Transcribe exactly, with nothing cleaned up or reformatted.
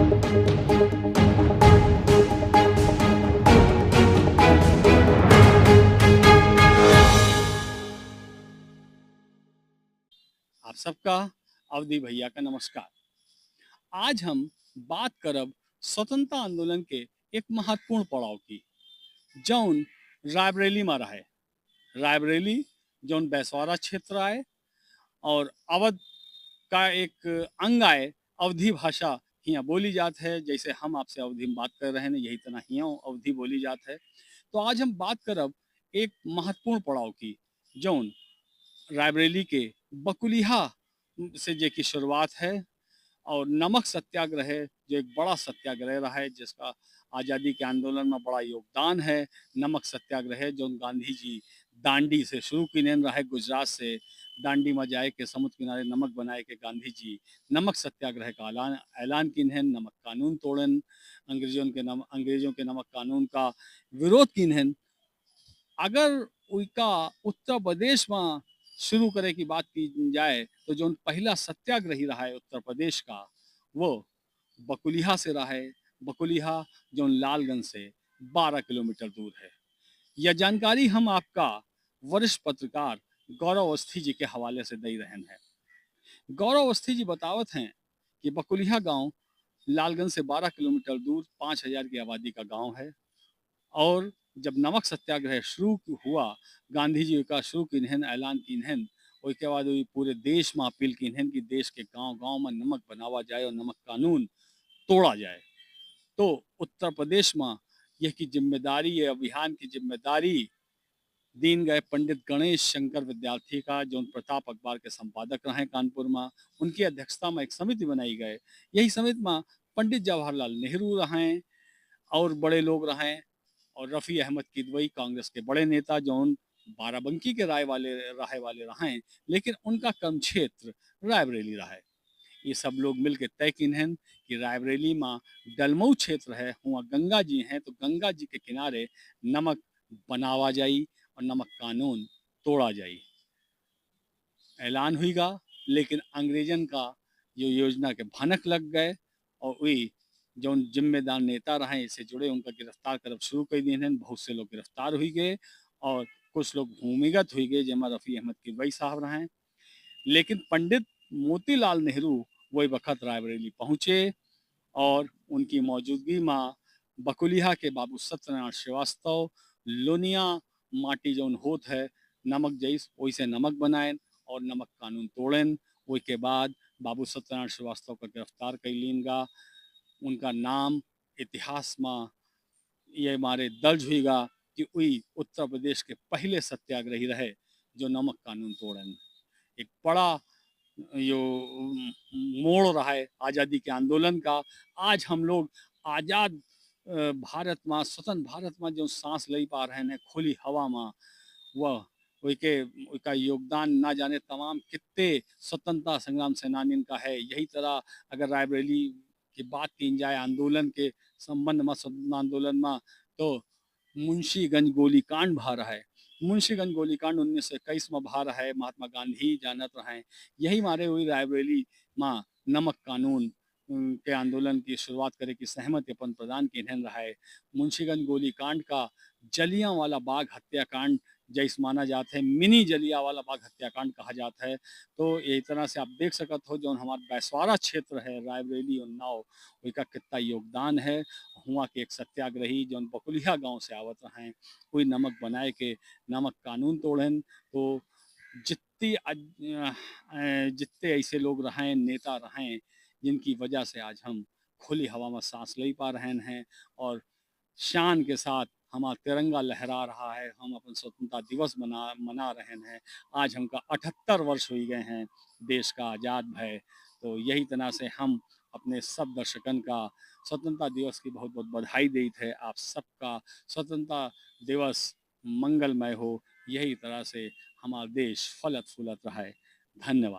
आप सबका अवधी भैया का नमस्कार। आज हम बात करब स्वतंत्रता आंदोलन के एक महत्वपूर्ण पड़ाव की, जौन रायबरेली मा रहे। रायबरेली जौन बैसवारा क्षेत्र आए और अवध का एक अंग आए, अवधी भाषा हियाँ बोली जात है। जैसे हम आपसे अवधी में बात कर रहे हैं, यही तरह हियाँ अवधी बोली जात है। तो आज हम बात करब एक महत्वपूर्ण पड़ाव की, जौन रायबरेली के बकुलिहा से जेकी शुरुआत है और नमक सत्याग्रह, जो एक बड़ा सत्याग्रह रहा है, जिसका आज़ादी के आंदोलन में बड़ा योगदान है। नमक सत्याग्रह जौन गांधी जी दांडी से शुरू किन्हन रहे, गुजरात से दांडी में जाए के समुद्र किनारे नमक बनाए के गांधी जी नमक सत्याग्रह का ऐलान, ऐलान किन्हन, नमक कानून तोड़न, अंग्रेजों के नम-, अंग्रेजों के नमक कानून का विरोध किन्हन। अगर उइका उत्तर प्रदेश में शुरू करे की बात की जाए, तो जौन पहला सत्याग्रही रहा है उत्तर प्रदेश का, वो बकुलिहा से रहा है। बकुलिहा जौन लालगंज से बारह किलोमीटर दूर है। यह जानकारी हम आपका वरिष्ठ पत्रकार गौरव अवस्थी जी के हवाले से दे रहन हैं। गौरव अवस्थी जी बतावत हैं कि बकुलिहा गांव लालगंज से बारह किलोमीटर दूर पाँच हजार की आबादी का गांव है। और जब नमक सत्याग्रह शुरू हुआ, गांधी जी का शुरू किन्हन, ऐलान किन्हन, ओइके बाद वही पूरे देश में अपील किन्हन कि देश के गांव-गांव में नमक बनावा जाए और नमक कानून तोड़ा जाए। तो उत्तर प्रदेश में यह की जिम्मेदारी, ये अभियान की जिम्मेदारी दीन गए पंडित गणेश शंकर विद्यार्थी का, जौन प्रताप अखबार के संपादक रहे कानपुर में। उनकी अध्यक्षता में एक समिति बनाई गए। यही समिति में पंडित जवाहरलाल नेहरू रहें और बड़े लोग रहें और रफ़ी अहमद किदवई कांग्रेस के बड़े नेता, जौन बाराबंकी के राय वाले, रहे वाले रहें, लेकिन उनका कर्म क्षेत्र रायबरेली रहे। ये सब लोग मिलके तय किन्हन कि रायबरेली में डलमऊ क्षेत्र है, हुआं गंगा जी हैं, तो गंगा जी के किनारे नमक बनावा जाई और नमक कानून तोड़ा जाई। ऐलान हुई गा, लेकिन अंग्रेजन का यो योजना के भनक लग गए और वी जौन जिम्मेदार नेता रहे, इससे जुड़े, उनका गिरफ्तार करब शुरू कर दिए हैं। बहुत से लोग गिरफ्तार हुई गए और कुछ लोग भूमिगत हुई गए, जेमा रफ़ी अहमद किदवई साहब रहें। लेकिन पंडित मोतीलाल नेहरू वही वक्त रायबरेली पहुँचे और उनकी मौजूदगी में बकुलिहा के बाबू सत्यनारायण श्रीवास्तव लोनिया माटी जौन होत है, नमक जैस, वैसे नमक बनाएन और नमक कानून तोड़ेन। ओई के बाद बाबू सत्यनारायण श्रीवास्तव का गिरफ्तार कर लीन गा। उनका नाम इतिहास में ये मारे दर्ज हुई गा कि उई उत्तर प्रदेश के पहले सत्याग्रही रहे जो नमक कानून तोड़ेन। एक बड़ा यो मोड़ रहा है आज़ादी के आंदोलन का। आज हम लोग आज़ाद, अ, भारत में, स्वतंत्र भारत में जो सांस ले पा रहे हैं खुली हवा में, वह, ओइके, ओइका योगदान ना जाने तमाम कितने स्वतंत्रता संग्राम सेनानियन का है। यही तरह अगर रायबरेली की बात कीन जाए आंदोलन के संबंध में, स्वतंत्रता आंदोलन में, तो मुंशीगंज गोलीकांड भा रहा है। मुंशीगंज गोलीकांड उन्नीस सौ इक्कीस में भा रहा है, महात्मा गांधी जानत रहे। यही मारे हुई रायबरेली में नमक कानून, उम, के आंदोलन की शुरुआत करे की सहमति अपन प्रदान किन्हन रहा है। मुंशीगंज गोलीकांड का जलियांवाला बाग हत्याकांड जैस माना जात है, मिनी जलियांवाला बाग हत्याकांड कहा जात है। तो यही तरह से आप देख सकत हो, जौन हमार बैसवारा क्षेत्र है, रायबरेली, उन्नाव, ओइका कितना योगदान है। हुआं के एक सत्याग्रही जौन बकुलिया गांव से आवत रहें, कोई नमक बनाए के नमक कानून तोड़ेन। तो जितने अज-, अ, जितने ऐसे लोग रहें, नेता रहें, जिनकी वजह से आज हम खुली हवा में सांस ले पा रहे हैं और शान के साथ हमारा तिरंगा लहरा रहा है, हम अपन स्वतंत्रता दिवस मना, मना रहे हैं। आज हमका अठहत्तर वर्ष हुई गए हैं देश का आज़ाद भए। तो यही तरह से हम अपने सब दर्शकन का स्वतंत्रता दिवस की बहुत बहुत बधाई देत है। आप सबका स्वतंत्रता दिवस मंगलमय हो, यही तरह से हमारा देश फलत फूलत रहे। धन्यवाद।